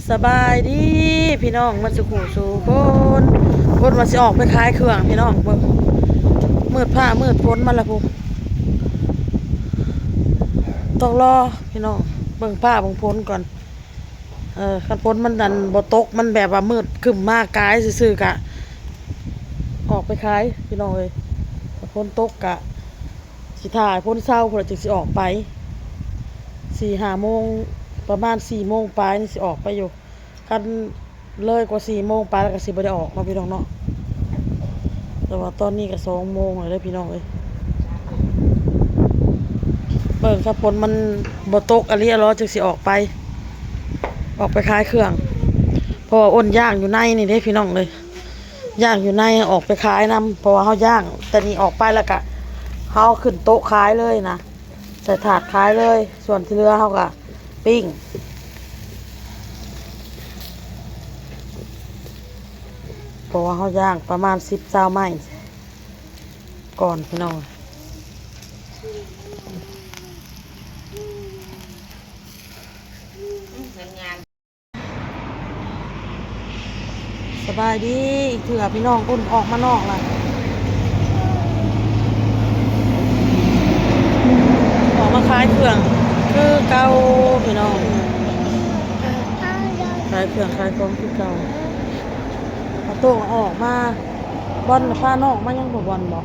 ສະບາຍດີພີ່ນ້ອງໝົດສູ່ຜູ້ສູ່ຄົນ. ຄົນວ່າຊິອອກໄປຂາຍເຄື່ອງພີ່ນ້ອງເບິ່ງ ມືດຟ້າມືດຝົນມາລະພຸ້ນ. ຕ້ອງລໍພີ່ນ້ອງເບິ່ງຟ້າເບິ່ງຝົນກ່ອນ. ເອີ ຄັນຝົນມັນ ອັນ ບໍ່ຕົກ ມັນແບບວ່າມືດຄຶ້ມມາກາຍຊື່ໆ ກະອອກໄປຂາຍພີ່ນ້ອງເອີຍ. ຄັນຝົນຕົກກະຊິຖ້າໃຫ້ຝົນເຊົາພຸ້ນລະຈຶ່ງຊິອອກໄປ. ສີ່ຫ້າໂມງ ປະມານສີ່ໂມງປາຍນີ້ຊິອອກໄປຢູ່. ຄັນເລີຍກວ່າສີ່ໂມງປາຍແລ້ວກະຊິບໍ່ໄດ້ອອກເນາະພີ່ນ້ອງເນາະ. ແຕ່ວ່າຕອນນີ້ກະສອງໂມງແລ້ວເດີພີ່ນ້ອງເອີຍ. ເບິ່ງ ຄັນຝົນມັນບໍ່ຕົກອີ່ຫຼີລະຈຶ່ງຊິອອກໄປ ອອກໄປຂາຍເຄື່ອງ. ເພາະວ່າອ້ນຍ່າງຢູ່ໃນນີ້ເດ້ພີ່ນ້ອງເອີຍ ຍ່າງຢູ່ໃນ ອອກໄປຂາຍນຳ. ເພາະວ່າເຮົາຍ່າງແຕ່ນີ້ອອກໄປແລ້ວກະ ເຮົາເອົາຂຶ້ນໂຕະຂາຍເລີຍນະ ໃສ່ຖາດຂາຍເລີຍ. ສ່ວນທີ່ເຫຼືອເຮົາກະປີ້ງ ເພາະວ່າເຮົາຍ່າງປະມານສິບຊາວໄມ້ກ່ອນພີ່ນ້ອງ. ສະບາຍດີອີກເທື່ອພີ່ນ້ອງ. ອຸ່ນອອກມານອກລະ ອອກມາຂາຍເຄື່ອງຄືເກົ່າພີ່ນ້ອງ ຂາຍເຄື່ອງຂາຍຂອງຄືເກົ່າ. ອາໂຕ້ອອກມາ ບອນພານ້ອງມາຍັງບໍ່ ບອນບໍ່?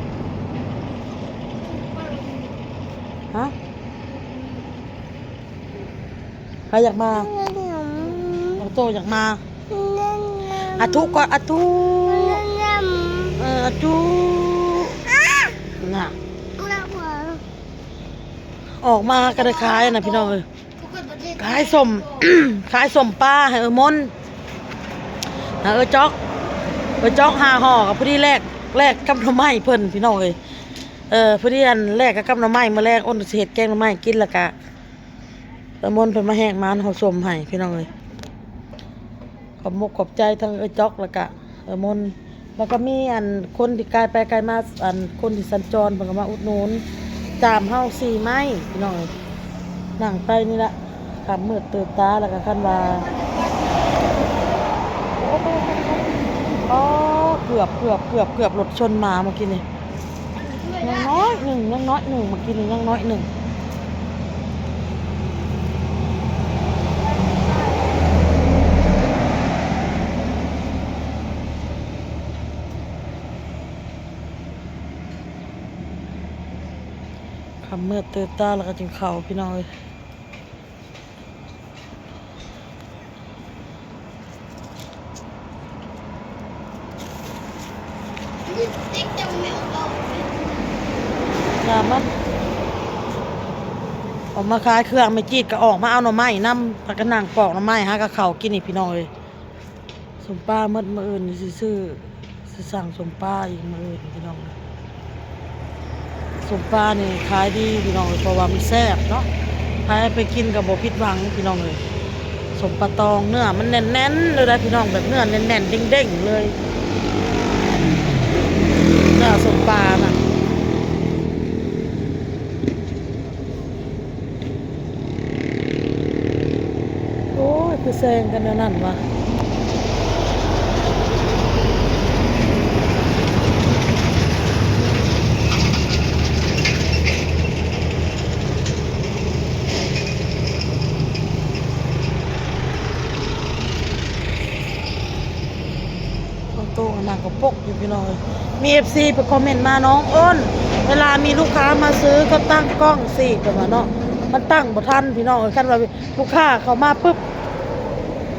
ຮະ? ໃຜຢາກມາ? ອາໂຕ້ຢາກມາ. ອາທຸກ່ອນ ອາທຸ ເອີ ອາທຸນະ. ອອກມາກະໄດ້ຂາຍນະພີ່ນ້ອງເອີຍ. ຂາຍສົ້ມ ຂາຍສົ້ມປາໃຫ້ເອື້ອຍມົນ ໃຫ້ເອື້ອຍຈອກ ເອື້ອຍຈອກຫ້າຫໍ່ ກະພໍດີແລກ ແລກກັບໜໍ່ໄມ້ເພິ່ນພີ່ນ້ອງເອີຍ. ເອີ ພໍດີ ອັນ ແລກກັບໜໍ່ໄມ້ ມື້ແລງອ້ນຊິເຮັດແກງໜໍ່ໄມ້ກິນ ແລ້ວກະ ເອື້ອຍມົນເພິ່ນມາແຮກມານເຮົາສົ້ມໃຫ້ພີ່ນ້ອງເອີຍ. ຂອບມຸກຂອບໃຈທັງເອື້ອຍຈອກ ແລ້ວກະເອື້ອຍມົນ ແລ້ວກະມີ ອັນ ຄົນທີ່ກາຍໄປກາຍມາ ອັນ ຄົນທີ່ສັນຈອນເພິ່ນກະມາອຸດໜູນ ຈາມເຮົາສີ່ໄມ້ພີ່ນ້ອງເອີຍ. ນັ່ງໄປນີ້ລະ ຄ່ຳມືດຕື່ນຕາ ແລ້ວກະຄັນວ່າ ອໍ ເກືອບ ເກືອບ ເກືອບ ເກືອບລົດຊົນໝາເມື່ອກີ້ນີ້. ຍັງນ້ອຍໜຶ່ງ ຍັງນ້ອຍໜຶ່ງ ເມື່ອກີ້ນີ້ຍັງນ້ອຍໜຶ່ງ. ຄ່ຳມືດຕື່ນຕາແລ້ວກະຈຶ່ງເຂົ້າພີ່ນ້ອງເອີຍ. ຍາມມັນອອກມາຂາຍເຄື່ອງ ແມ່ຈີດກະອອກມາເອົາໜໍ່ໄມ້ນຳ ພາກັນນັ່ງປອກໜໍ່ໄມ້ ຫາກັບເຂົ້າກິນນີ້ພີ່ນ້ອງເອີຍ. ສົ້ມປາໝົດ ມື້ອື່ນຊິຊື້ ຊິສັ່ງສົ້ມປາອີກມື້ອື່ນພີ່ນ້ອງ. ສົ້ມປານີ້ຂາຍດີພີ່ນ້ອງເອີຍ ເພາະວ່າມັນແຊບເນາະ ໃຜໄປກິນກະບໍ່ຜິດຫວັງພີ່ນ້ອງເອີຍ. ສົ້ມປາຕອງ ເນື້ອມັນແໜ້ນໆ ເລີຍໄດ໋ພີ່ນ້ອງ ແບບເນື້ອແໜ້ນໆ ເດັ່ງໆ ເລີຍ ເນື້ອສົ້ມປານະ. ໂອ້ຍ ຄືແຊງກັນແນວນັ້ນວະ. ໂຕອັນນັ້ນກະປົກຢູ່ພີ່ນ້ອງເອີຍ. ມີເອັຟຊີໄປຄອມເມັນມາ ນ້ອງອ້ນ ເວລາມີລູກຄ້າມາຊື້ກະຕັ້ງກ້ອງຊິ ເພິ່ນວ່າເນາະ ມັນຕັ້ງບໍ່ທັນພີ່ນ້ອງເອີຍ. ຄັນວ່າລູກຄ້າເຂົ້າມາປຶບ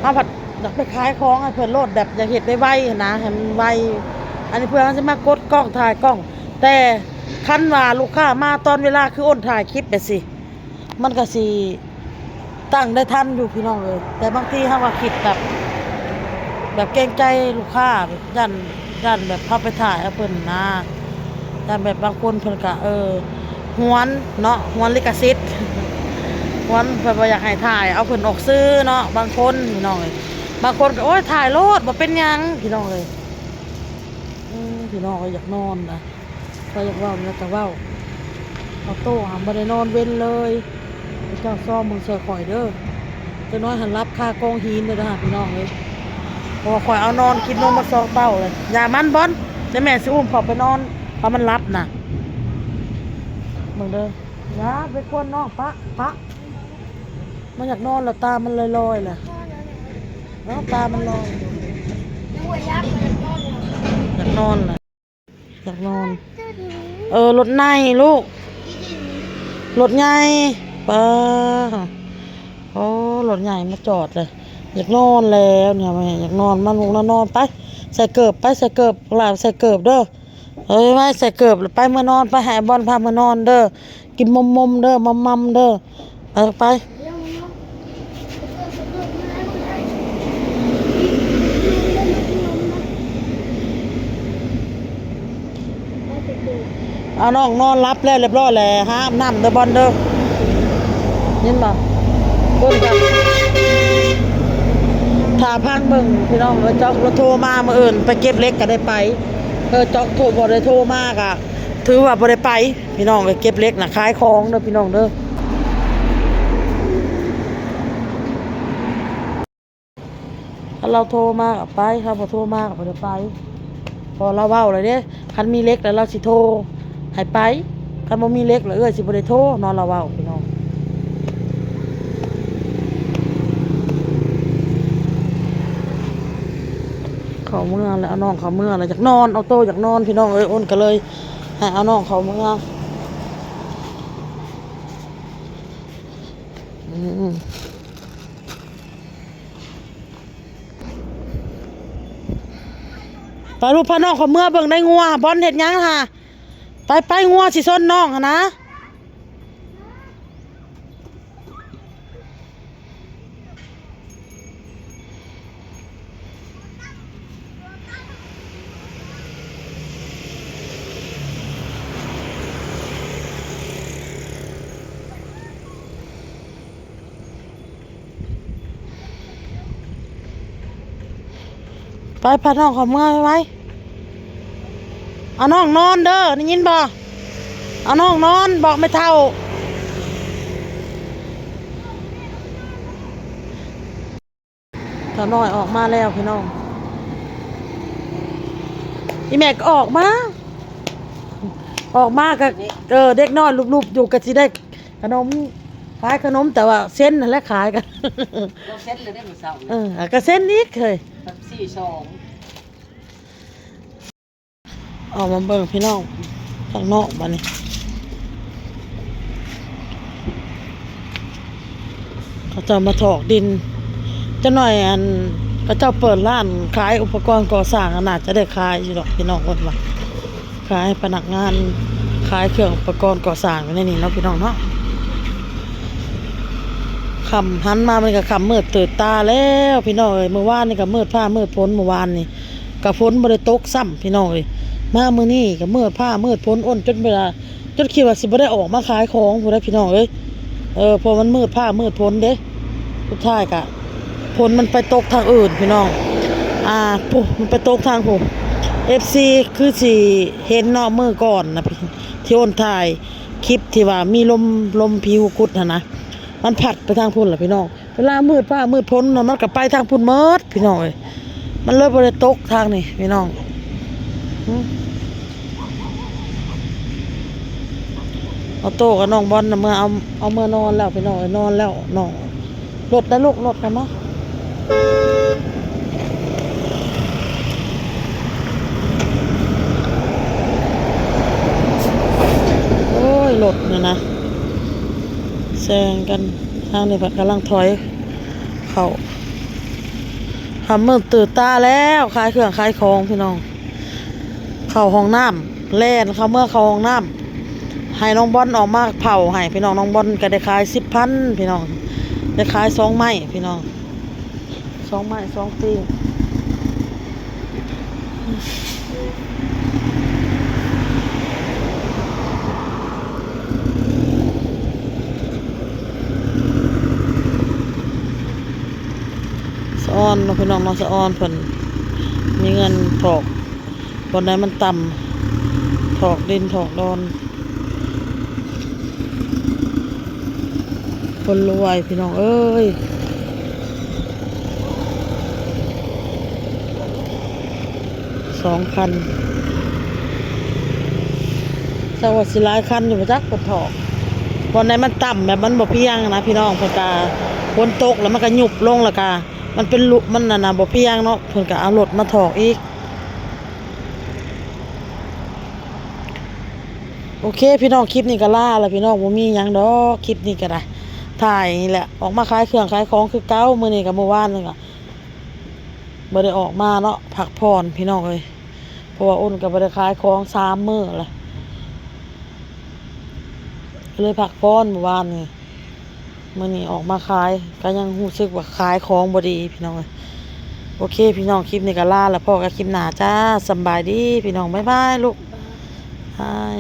ເຮົາພັດຢາກໄປຂາຍຂອງໃຫ້ເພິ່ນໂລດ ແບບຢາກເຮັດໄວໆ ຫັ້ນນະ ໃຫ້ມັນໄວ. ອັນນີ້ເພື່ອເຮົາຊິມາກົດກ້ອງ ຖ່າຍກ້ອງ ແຕ່ຄັນວ່າລູກຄ້າມາຕອນເວລາຄືອ້ນຖ່າຍຄລິບແບບຊີ້ ມັນກະຊິຕັ້ງໄດ້ທັນຢູ່ພີ່ນ້ອງເອີຍ. ແຕ່ບາງທີເຮົາກະຄິດແບບ ແບບເກງໃຈລູກຄ້າ ຢ້ານ ຢ້ານແບບເຮົາໄປຖ່າຍເອົາເພິ່ນນະ ຢ້ານແບບບາງຄົນເພິ່ນກະ ເອີ ຫວນເນາະ ຫວນລິຂະສິດ ຫວນ ເພິ່ນບໍ່ຢາກໃຫ້ຖ່າຍເອົາເພິ່ນອອກສື່ເນາະ ບາງຄົນພີ່ນ້ອງເອີຍ. ບາງຄົນກະ ໂອ້ຍ ຖ່າຍໂລດ ບໍ່ເປັນຫຍັງພີ່ນ້ອງເອີຍ. ອືມ ພີ່ນ້ອງເອີຍ ຢາກນອນນະ ຂ້ອຍຢາກເວົ້າແລ້ວກະເວົ້າ. ອາໂຕ້ຫາບໍ່ໄດ້ນອນເວັນເລີຍ ເຈົ້າຊອມເບິ່ງຊ່ອຍຂ້ອຍເດີ. ຕົວນ້ອຍຫັ້ນຫຼັບຄາກອງຫີນເດີ ພີ່ນ້ອງເອີຍ. ເພາະວ່າຂ້ອຍເອົານອນກິນນົມມາສອງເຕົ້າເລີຍ. ຢ່າມັນບອນ, ດຽວແມ່ຊິອຸ້ມເຂົ້າໄປນອນ ຖ້າມັນຫຼັບນະ. ເບິ່ງເດີ. ຢ່າໄປກວນນ້ອງ ປະ ປະ. ມັນຢາກນອນແລ້ວ ຕາມັນລອຍໆ ແຫຼະ. ເອົາ ຕາມັນລອຍ. ຢາກນອນແຫຼະ. ຢາກນອນ. ເອີ ລົດໃຫຍ່ລູກ ລົດໃຫຍ່. ປ້າ ໂອ້ ລົດໃຫຍ່ມາຈອດເລີຍ. ຢາກນອນແລ້ວນີ້ແມ່ ຢາກນອນ. ມາລູກ ນອນ ນອນໄປ. ໃສ່ເກີບໄປ ໃສ່ເກີບ ຫຼານໃສ່ເກີບເດີ. ເອີ ໄວ້ໃສ່ເກີບ ໄປເມືອນອນໄປ. ໃຫ້ອາບອນພາເມືອນອນເດີ. ກິນມົມໆເດີ ມັມໆເດີ. ເອີ ໄປ ເອົານ້ອງນອນຫຼັບແລ້ວ ຮຽບຮ້ອຍແລ້ວ. ຫາອາບນ້ຳເດີບອນເດີ ຍິນບໍ່? ເບິ່ງກັນ ຖ້າພັງເບິ່ງ ພີ່ນ້ອງເອີຍ. ຈອກລາວໂທມາມື້ອື່ນ ໄປເກັບເຫຼັກກໍໄດ້ໄປ. ເອີ ຈອກໂທ ບໍ່ໄດ້ໂທມາກໍ ຖືວ່າບໍ່ໄດ້ໄປ ພີ່ນ້ອງເອີຍ. ເກັບເຫຼັກນະ ຂາຍຂອງເດີ ພີ່ນ້ອງເດີ. ຄັນລາວໂທມາກໍໄປ ລາວບໍ່ໂທມາກໍບໍ່ໄດ້ໄປ. ເພາະລາວເວົ້າແລ້ວເດ້ ຄັນມີເຫຼັກແລ້ວລາວຊິໂທໃຫ້ໄປ. ຄັນບໍ່ມີເຫຼັກແລ້ວເອື້ອຍຊິບໍ່ໄດ້ໂທເນາະ ລາວເວົ້າ ພີ່ນ້ອງ. ເຂົ້າເມືອແລ້ວ ເອົານ້ອງເຂົ້າເມືອແລ້ວ. ຢາກນອນ ອອໂຕ້ຢາກນອນ ພີ່ນ້ອງເອີຍ. ໂອ້ນກໍເລີຍໃຫ້ເອົານ້ອງເຂົ້າເມືອ. ອືມ ໄປລູກ ພານ້ອງເຂົ້າເມືອເບິ່ງໄດ້ງົວ. ບອນເຮັດຫຍັງຫາ? ໄປ ໄປ ງົວຊິຊົນນ້ອງຫັ້ນນະ. ໄປ ພານ້ອງເຂົ້າເມືອໄວໆ. ເອົານ້ອງນອນເດີ ໄດ້ຍິນບໍ່? ເອົານ້ອງນອນ ບອກແມ່ເຖົ້າ. ເຖົ້ານ້ອຍອອກມາແລ້ວ ພີ່ນ້ອງ. ອີແມ່ກໍອອກມາ ອອກມາກໍ ເອີ ເດັກນ້ອຍລຸບໆຢູ່ ກໍຊິໄດ້ຂະໜົມ ຂາຍຂະໜົມ ແຕ່ວ່າເຊັນຫັ້ນແຫຼະຂາຍກັນ. ເຮົາເຊັນແລ້ວເດ້ມື້ເຊົ້ານີ້. ເອີ ກໍເຊັນອີກເຮີ້ຍ ແປັບຊີສອງ. ອອກມາເບິ່ງພີ່ນ້ອງ ຂ້າງນອກບາດນີ້ ເຂົາເຈົ້າມາຖອກດິນ. ຈັກໜ້ອຍ ອັນ ເຂົາເຈົ້າເປີດຮ້ານຂາຍອຸປະກອນກໍ່ສ້າງ ໜ້າຈະໄດ້ຂາຍຢູ່ດອກ ພີ່ນ້ອງເອີຍ ວ່າ ຂາຍພະນັກງານ ຂາຍເຄື່ອງອຸປະກອນກໍ່ສ້າງຢູ່ໃນນີ້ເນາະ ພີ່ນ້ອງເນາະ. ຄ່ຳ ຫັນມາມັນກໍຄ່ຳມືດຕື່ນຕາແລ້ວ ພີ່ນ້ອງເອີຍ. ມື້ວານນີ້ກໍມືດຟ້າມືດຝົນ ມື້ວານນີ້ ກະຝົນບໍ່ໄດ້ຕົກຊ້ຳ ພີ່ນ້ອງເອີຍ. ມາມື້ນີ້ກະມືດຟ້າມືດຝົນ ໂອ້ນຈົນເວລາ ຈົນຄິດວ່າຊິບໍ່ໄດ້ອອກມາຂາຍຂອງພຸ້ນແຫຼະ ພີ່ນ້ອງເອີຍ. ເອີ ເພາະມັນມືດຟ້າມືດຝົນເດ້ ສຸດທ້າຍກະຝົນມັນໄປຕົກທາງອື່ນ ພີ່ນ້ອງ. ອ່າ ພຸ້ນ ມັນໄປຕົກທາງພຸ້ນ ເອັຟຊີ ຄືຊິເຫັນເນາະ ມື້ກ່ອນນະ ທີ່ໂອ້ນຖ່າຍຄລິບທີ່ວ່າມີລົມ ລົມຜີຫົວກຸດຫັ້ນນະ ມັນພັດໄປທາງພຸ້ນລະ ພີ່ນ້ອງ. ເວລາມືດຟ້າມືດຝົນນະ ມັນກໍໄປທາງພຸ້ນໝົດ ພີ່ນ້ອງເອີຍ. ມັນເລີຍບໍ່ໄດ້ຕົກທາງນີ້ ພີ່ນ້ອງ. ອາໂຕ້ກັບນ້ອງບອນນະ ເມືອເອົາ ເອົາເມືອນອນແລ້ວ ພີ່ນ້ອງເອີຍ ນອນແລ້ວນ້ອງ. ລົດນະລູກ ລົດນະມາ. ໂອ້ຍ ລົດນະນະ ແຊງກັນ. ທາງນີ້ເພິ່ນກຳລັງຖອຍເຂົ້າ. ຄ່ຳມືດຕື່ນຕາແລ້ວ ຂາຍເຄື່ອງຂາຍຂອງ ພີ່ນ້ອງ. ເຂົ້າຫ້ອງນ້ຳ ແລ່ນເຂົ້າເມືອເຂົ້າຫ້ອງນ້ຳ ໃຫ້ນ້ອງບອນອອກມາເຜົາໃຫ້ ພີ່ນ້ອງ. ນ້ອງບອນກໍໄດ້ຂາຍສິບພັນ ພີ່ນ້ອງ ໄດ້ຂາຍສອງໄມ້ ພີ່ນ້ອງ. ສອງໄມ້ສອງຕີນ. ສະອອນເນາະ ພີ່ນ້ອງເນາະ ສະອອນເພິ່ນມີເງິນຖອກ ບ່ອນໃດມັນຕ່ຳ ຖອກດິນຖອກດອນ. ຄົນລວຍ ພີ່ນ້ອງເອີຍ. ສອງຄັນ ຈັກວ່າຊິຫຼາຍຄັນຢູ່ບໍ່ຈັກ ເພິ່ນຖອກ. ບ່ອນໃດມັນຕ່ຳແບບມັນບໍ່ພຽງນະພີ່ນ້ອງ ເພິ່ນກະ ຝົນຕົກແລ້ວມັນກະຍຸບລົງ ແລ້ວກະມັນເປັນຫຼຸ ມັນອັນນະ ບໍ່ພຽງເນາະ ເພິ່ນກະເອົາລົດມາຖອກອີກ. ໂອເຄພີ່ນ້ອງ ຄລິບນີ້ກະລາລະພີ່ນ້ອງ ບໍ່ມີຫຍັງດອກ ຄລິບນີ້ກະໄດ້ ຖ່າຍນີ້ແຫຼະ ອອກມາຂາຍເຄື່ອງຂາຍຂອງຄືເກົ່າ. ມື້ນີ້ກະ ມື້ວານນີ້ກະບໍ່ໄດ້ອອກມາເນາະ ພັກຜ່ອນພີ່ນ້ອງເອີຍ ເພາະວ່າອົນກະບໍ່ໄດ້ຂາຍຂອງສາມມື້ລະ ກະເລີຍພັກຜ່ອນມື້ວານນີ້. ມື້ນີ້ອອກມາຂາຍ ກະຍັງຮູ້ສຶກວ່າຂາຍຂອງບໍ່ດີພີ່ນ້ອງເອີຍ. ໂອເຄພີ່ນ້ອງ ຄລິບນີ້ກະລາລະ ພໍ້ກັນຄລິບໜ້າຈ້າ. ສຳບາຍດີພີ່ນ້ອງ ບາຍບາຍລູກ ບາຍ.